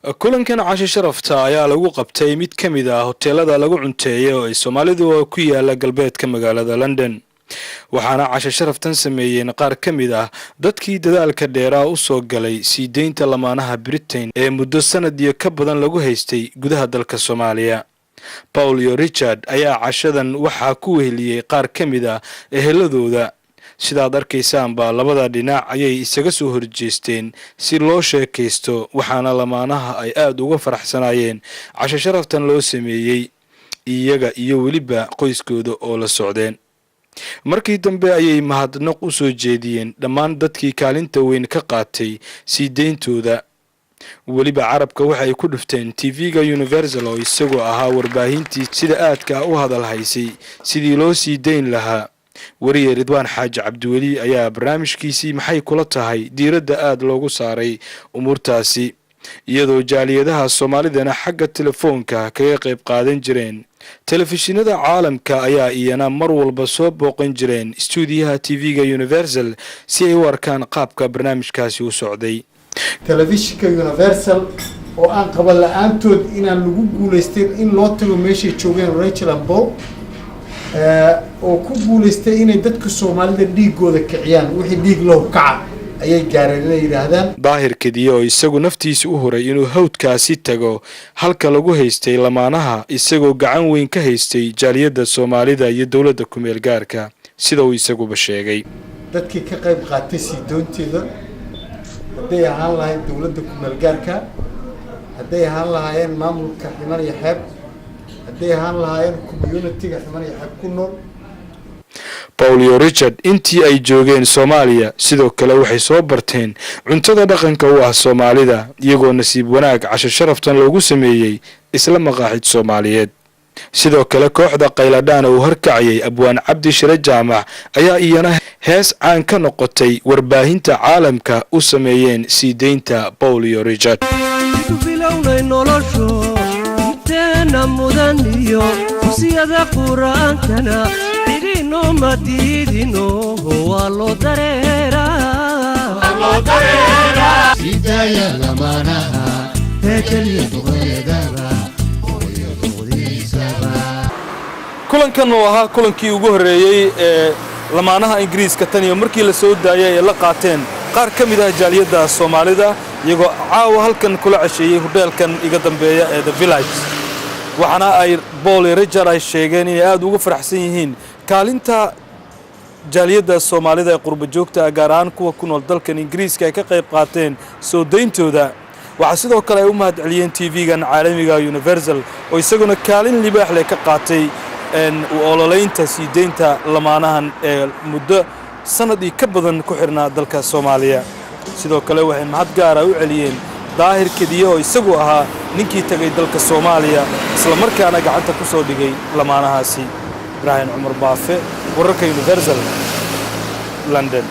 Kulankan casho sharafta ayaa lagu qabtay mid ka mid ah hoteelada lagu cunteeyo ee Soomaalidu oo ku yaala galbeedka magaalada London, waxaana casho sharaftan sameeyeen qaar ka mid ah dadkii dadaalka dheeraa u soo galay sii deynta lamaanaha Britain ee muddo sanad iyo ka badan lagu haystay gudaha dalka Soomaaliya. Paul iyo Richard ayaa cashadan waxaa ku weheliyey qaar ka mid ah eheladooda. Sidaad arkaysaanba, labada dhinac ayay isaga soo horjeesteen si loo sheekaysto, waxaana lamaanaha ay aada uga faraxsanaayeen casho sharaftan loo sameeyey, iyaga iyo weliba qoyskooda oo la socdeen. Markii dambe ayay mahadnaq u soo jeediyeen dhammaan dadkii kaalinta weyn ka qaatay sii deyntooda. Weliba carabka waxay ku dhufteen TV-ga Universal oo isagoo ahaa warbaahintii sida aadka u hadal haysay sidii loo sii dayn lahaa. Wariye Ridwaan Xaaji Cabdiweli ayaa barnaamijkiisii "Maxay Kula Tahay" diiradda aada loogu saaray umuurtaasi, iyadoo jaaliyadaha Soomaalidana xagga telefoonka kaga qayb qaadan jireen. Telefishinada caalamka ayaa iyana mar walba soo booqan jireen istuudiyaha TV-ga Universal si ay u arkaan qaabka barnaamijkaasi u socday. Telefishinka Universal oo aan qaba la-aantood inaan lagu guulaysteen in loo tago meeshay joogeen Rachel and Paul, oo ku guulaystay inay dadka Soomaalida dhiigooda kiciyaan, wixii dhiig low kaca ayay gaareen inay yidhaahdaan. Daahir Kediye oo isagu naftiisa u huray inuu hawdkaasi tago halka lagu haystay lamaanaha, isagoo gacan weyn ka haystay jaaliyadda Soomaalida iyo dowladda kumeel gaarka, sida uu isaguba sheegay. Dadkii ka qayb qaatay sii doonteeda, hadday ahaan lahayd dowladda kumeel gaarka, hadday ahaan lahaayeen maamulka Ximan iyo Xeeb, hadday ahaan lahaayeen community-ga Ximan iyo Xeeb ku nool. Paul iyo Richard intii ay joogeen Soomaaliya sidoo kale waxay soo barteen cuntada dhaqanka u ah Soomaalida, iyagoo nasiib wanaag casho sharaftan loogu sameeyey isla maqaaxid Soomaaliyeed. Sidoo kale kooxda Qayladhaan uu horkacayay abwaan Cabdi Shire Jaamac ayaa iyana hees caan ka noqotay warbaahinta caalamka u sameeyeen sii deynta Paul iyo Richard. Bilownay noloshu inteena mudan iyo dugsiyada Qur-aankana cidinoma diidino, waa loo dareeraa. Sidaaya lamaanaha heekeliya duqeedaba hooyo duqdiisaba. Kulankan oo ahaa kulankii ugu horreeyey ee lamaanaha Ingiriiska tan iyo markii la soo daayay ay la qaateen qaar ka mid ah jaaliyadda Soomaalida, iyagoo caawa halkan kula casheeyey hudheelkan iga dambeeya ee The Village, waxaana ay Paul iyo Richard ay sheegeen inay aad uga faraxsan yihiin kaalinta jaaliyadda Soomaalida ee qurba joogta ah, gaar ahaan kuwa ku nool dalkan Ingiriiska, ay ka qayb qaateen soo dayntooda. Waxaa sidoo kale ay u mahad celiyeen TV-gan caalamiga Universal oo isaguna kaalin libaax leh ka qaatay u ololeynta sii deynta lamaanahan ee muddo sanad iyo ka badan ku xirnaa dalka Soomaaliya. Sidoo kale waxay mahad gaara u celiyeen Daahir Kediye oo isagu ahaa ninkii tegay dalka Soomaaliya, islamarkaana gacanta ku soo dhigay lamaanahaasi. Ibraahim Cumar Baafe, wararka Universal, London.